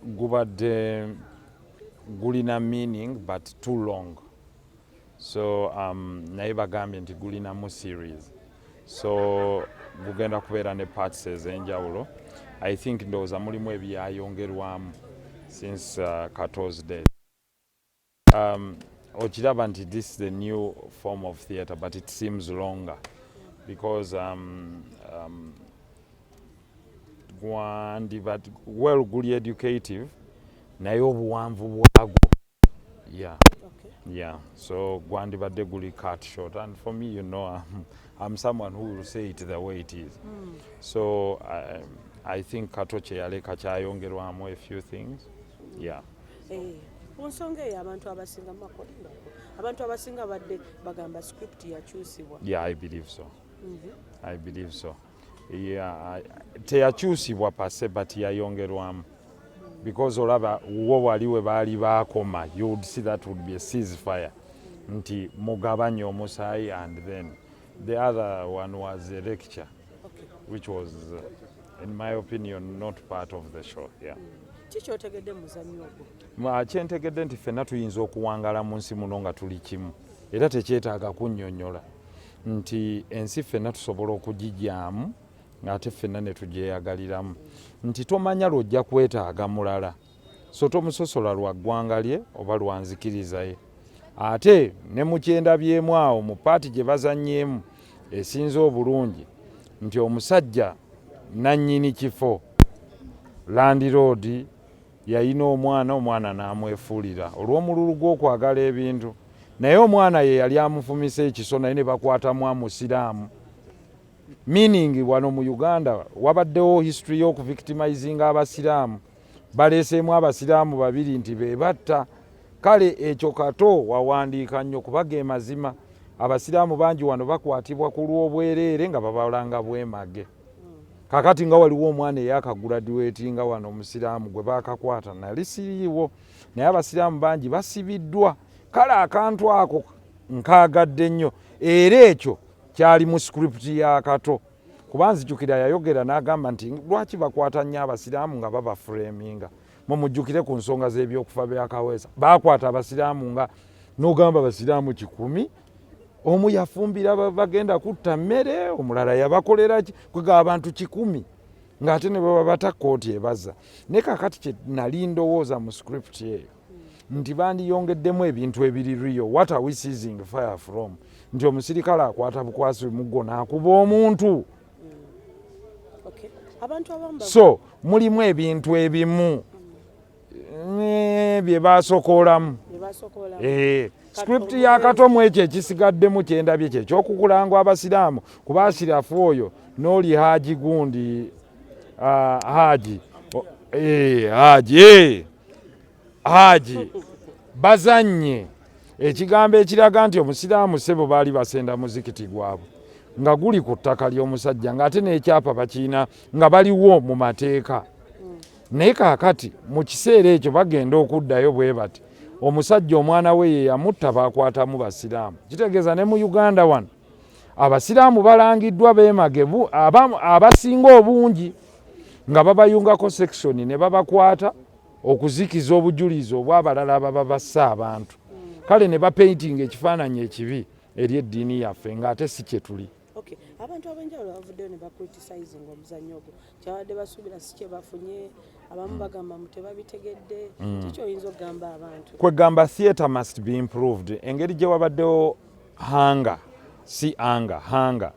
Gubadde gulina meaning but too long. So naye bagambye nti gulinamu series, so gugenda kubeera ne parts ez'enjawulo. I think ndowooza mulimu ebyayongerwamu since Kato's death. Okiraba nti this is the new form of theatre, but it seems longer because gwandiba, well, guli educative, naye obuwanvu bwagwo, yeah. Yeah, so gwandibadde guli cut short. And for me, I'm someone who will say it the way it is. So I think Kato kyeyaleka kyayongerwamu a few things, yeah. Eh, ku nsonga eyo, abantu abasinga makolindako, abantu abasinga badde bagamba script yakyusibwa. Yeah, I believe so. I believe so, yeah. Teyakyusibwa per se, but yayongerwamu because olaba wo wali we baali baakoma, you would see that would be a ceasefire, nti mugabanye omusaayi, and then the other one was a lecture which was, in my opinion, not part of the show, yeah. Ki kyotegedde mu muzannyo ogwo? Kyentegedde nti ffenna tuyinza okuwangala mu nsi muno nga tuli kimu, era tekyetaaga kunnyonnyola nti ensi ffenna tusobola okugijyamu ng'ate ffenna ne tugyeyagaliramu, nti tomanya lw'ojja kwetaaga mulala, so tomusosola lwa ggwanga lye oba lwa nzikiriza ye. Ate ne mu kyendabyemu awo mu part gye bazannyeemu esinze obulungi, nti omusajja nannyini kifo, landlord, yalina omwana, omwana n'amwefuulira olw'omululu gw'okwagala ebintu, naye omwana ye yali amufumisa ekiso, naye ne bakwatamu amusiraamu, meaning wano mu Uganda wabaddewo history y'okuvictimizinga abasiraamu. Baleeseemu abasiraamu babiri nti be batta. Kale ekyo Kato wawandiika nnyo, kuba ge mazima, abasiraamu bangi wano bakwatibwa ku lw'obwereere nga babalanga bwemage. Kakati nga waliwo omwana eyakagraduatinga wano, omusiraamu gwe bakakwata, nali siriiwo, naye abasiraamu bangi basibiddwa. Kale akantu ako nkaagadde nnyo, era ekyo kyali mu script ya Kato, kuba nzijukira yayogera n'agamba nti lwaki bakwata nnyo abasiraamu nga babaframinga. Mumujjukire ku nsonga z'ebyokufa byakaweesa, bakwata abasiraamu nga n'ogamba abasiraamu 100, omu yafumbira bagenda kutta mmere, omulala yabakolera ki, kwega abantu 100, ng'ate ne baba bata kooti ebaza. Naye kakati kye nali ndowooza mu script eyo nti bandiyongeddemu ebintu ebiri real. What are we seizing fire from? Nti omusirikale akwata bukwasi muggo n'akuba omuntu. Okay. Abantu abamu So mulimu ebintu ebimu bye basokoolamu. Bye basokoola. Eh, script ya Kato mu ekyo ekisigaddemu kyendabye kyekyokukulangwa abasiraamu, kuba Ashirafu oyo n'oli Haji gundi, Haji Haji, Haji bazannye ekigambo ekiraga nti omusiraamu sebo baali basenda muzikiti gwabwe nga guli ku ttaka ly'omusajja, ng'ate n'ekyapa bakiina, nga baliwo mu mateeka. Naye kaakati mu kiseera ekyo bagenda okuddayo bwe bati, omusajja omwana we ye yamutta, bakwatamu basiraamu. Kitegeeza ne mu Uganda wano abasiraamu balangiddwa beemagebu abasinga obungi, nga babayungako section ne babakwata okuzikiza obujulizi obw'abalala ababa bassa abantu. Kale ne bapaintinga ekifaananyi ekibi eri eddiini yaffe, ng'ate si kye tuli. Okay. Abantu ab'enjawulo bavuddeyo ne bacriticizing omuzannyo ogwo, kyabadde basuubira si kye bafunye. Abamu bagamba mu tebabitegedde. Kiki oyinza okugamba abantu? Kwegamba theatre must be improved. Engeri gye wabaddewo hunger, si anger, hunger,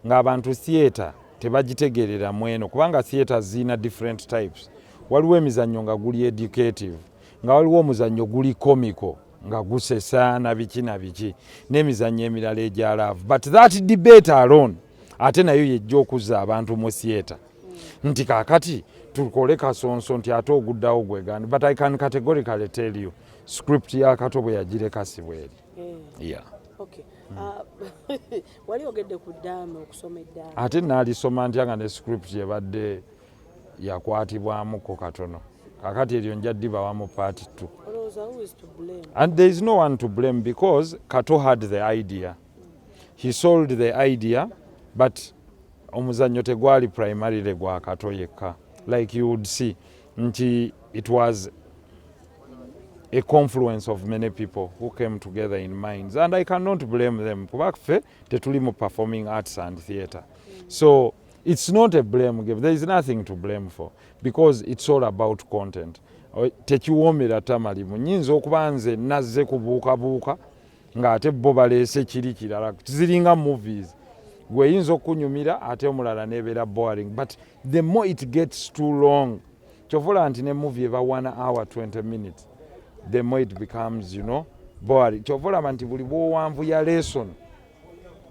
ng'abantu theatre tebagitegerera mweno, kubanga theatre zirina different types. Waliwo emizannyo nga guli educative, nga waliwo omuzannyo guli comical nga gusesa na biki na biki, n'emizannyo emirala egya love. But that debate alone ate nayo yejja okuzza abantu mu theatre, nti kaakati tukole kasonso nti ate oguddawo gwegandi. But I can categorically tell you, script ya Kato bwe yagireka si bweri. Yeah. Okay. Ah, wali ogedde ku ddaame okusoma eddaame. Ate naalisoma ntya nga ne script yebadde yakwatibwamuko katono? Kakati eryo nja ddibawa mu part 2. Olowooza who is to blame? And there is no one to blame because Kato had the idea, he sold the idea, but omuzannyo tegwali primarily gwa Kato yekka. Like you would see nti It was a confluence of many people who came together in minds, and I cannot blame them, kuba ffe tetuli mu performing arts and theatre. So it's not a blame game. There is nothing to blame for, because it's all about content. Tekiwoomera tamalimu. Nyinza okuba nze nazze kubuukabuuka, ng'ate bo baleese kiri kirala. Ziringa movies, gweyinza okunyumira, ate omulala nebeera boring. But the more it gets too long, kyova nti ne movie eba 1 hour 20 minutes, the more it becomes boring. Kyova olaba nti buli bwowanvu ya lesson,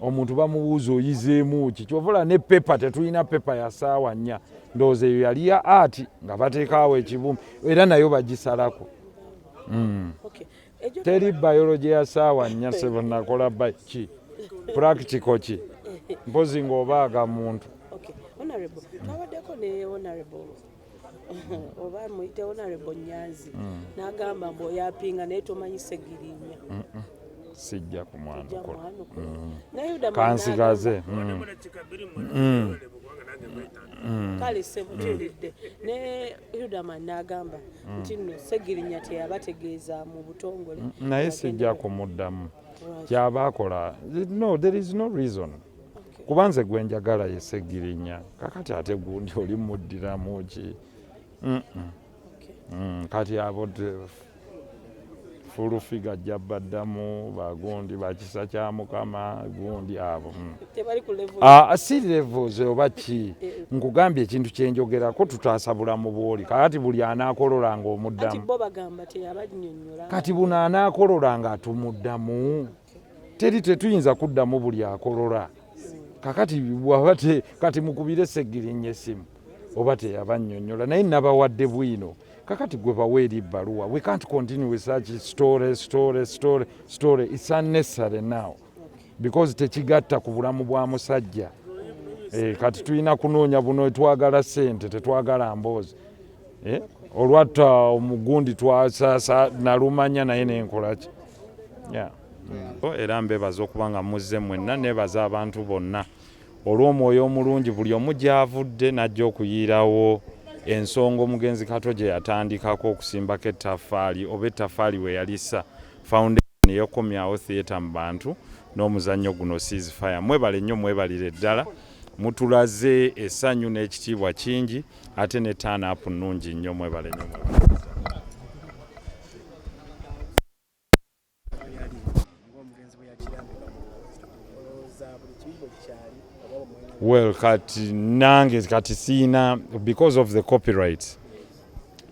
omuntu bamubuuza, "Oyizeemu ki?" Kyova olaba ne paper, tetulina paper ya saawa 4. Ndowooza eyo yali ya art, nga bateekaawo ekibumbe, era nayo bagisalako. Okay. Ejo Teri biology ya saawa 4, sebo. Nakola ki practical ki, mpozi ng'obaaga muntu. Okay. Honorable, twabaddeko ne Honorable, oba muyite Honorable Nyanzi, n'agamba mbu oyapinga naye tomanyi Segirinya. Sijja kumwanukula. Mwanukula. Naye Yuda Kansigaze. Kale ssebo, tuwulidde. Ne Hilderman n'agamba nti nno Segirinya teyabategeeza mu butongole. Naye sijja kumuddamu. Lwaki? Kyaba akola, no, there is no reason, kuba nze gwe njagala ye Segirinya. Kakati ate gundi oli muddiramu ki? Kati abo full figure ajja baddamu, bagundi bakisa kya Mukama, gundi abo. Tebali ku level. Ah, si levels oba ki, nkugambye ekintu kyenjogerako, tutaasa bulamu bwoli. Kakati buli anaakololanga Ati omuddamu. Bo bagamba teyabannyonnyola. Kati buno anaakololanga atumuddamu, teri, tetuyinza kuddamu buli akolola. Kakati bwaba kati mukubire Segirinya essimu oba teyabannyonnyola, naye nabawadde bwino. Kakati gwe bawa eri bbaluwa. We can't continue with such story, story, story, story. It's unnecessary now, because tekigatta ku bulamu bwa musajja. Kati tulina kunoonya buno, twagala ssente, tetwagala mboozi. Olwatta omugundi twasasa nalumanya naye nenkolaki, yeah. Era mbebaza okuba nga muzze mwenna. Nebaza abantu bonna olw'omwoyo omulungi, buli omu gy'avudde n'ajja okuyiirawo ensonga omugenzi Kato gye yatandikako okusimbako ettaffaali, oba ettaffaali we yalisa foundation eyokomyawo theatre mu bantu n'omuzannyo guno Ceasefire. Mwebale nnyo, mwebalire ddala, mutulaze essanyu n'ekitiibwa kingi, ate ne turn up nnungi nnyo. Mwebale nnyo, mwebale. Ng'omugenzi bwe yakirambika mu olowooza buli kibi bwe kikyali oba bwemulina? Well, kati nange kati siina, because of the copyright,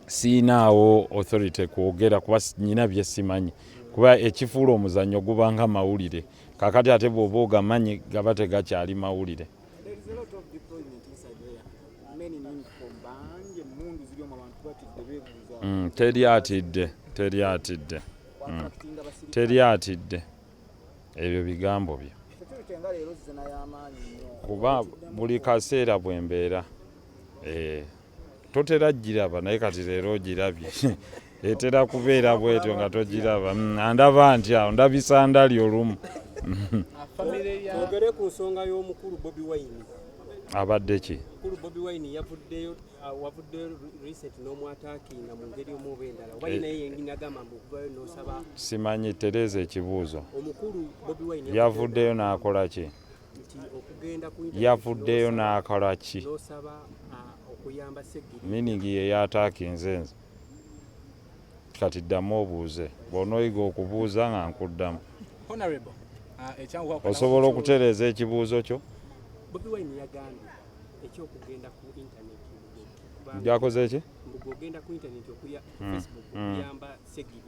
siinaawo authority kwogera, kuba nyina bye simanyi, kuba ekifuula omuzannyo gubanga mawulire. Kakati ate bw'oba ogamanyi, gaba tegakyali mawulire. There is a lot of deployment inside there. Men in uniform, bangi, emmundu ziri omwo, abantu batidde, beebuuza. Teri atidde, teri atidde. Attractinga basirikale. Teri atidde, ebyo bigambo bye. Security nga leero zze n'amaanyi nnyo. Kuba buli kaseera bwe mbeera, totera giraba, naye kati leero ogirabye. Etera kubeera bwetyo nga togiraba. Andaba nti awo ndabisa ndali olumu. Famire ya Twogere ku nsonga y'omukulu Bobi Wine. Abadde ki? Mukulu Bobi Wine yavuddeyo, wavuddeyo recent n'omwattackinga mu ngeri omu oba endala, oba ye naye yennyini agamba mbu okuvayo n'osaba. Simanyi, tereeza ekibuuzo. Omukulu Bobi Wine Yavuddeyo n'akola ki? Nti okugenda ku internet Yavuddeyo n'akola ki? N'osaba okuyamba Seggiri. Meaning ye yattackinze nze? Kati ddamu obuuze, bw'onooyiga okubuuza nga nkuddamu. Honorable, ekyanguwa Osobola okutereeza ekibuuzo kyo? Bobi Wine yagambye ekyokugenda ku internet Byakoze ki? Mbu ogenda ku internet okuya ku Facebook okuyamba Seggiri,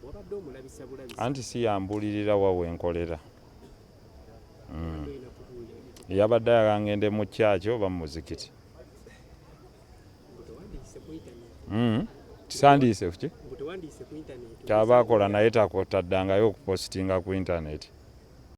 bw'obadde omulabisa bulabisa. Anti si yambulirira wa wenkolera. Obadde olina kubuulira. Yabadde ayagala ngende mu kyaki oba mu muzikiti? Mbu tewandiise ku internet. Sandiise kuki? Mbu tewandiise ku internet. Kyaba akola naye taddangayo okupostinga ku internet.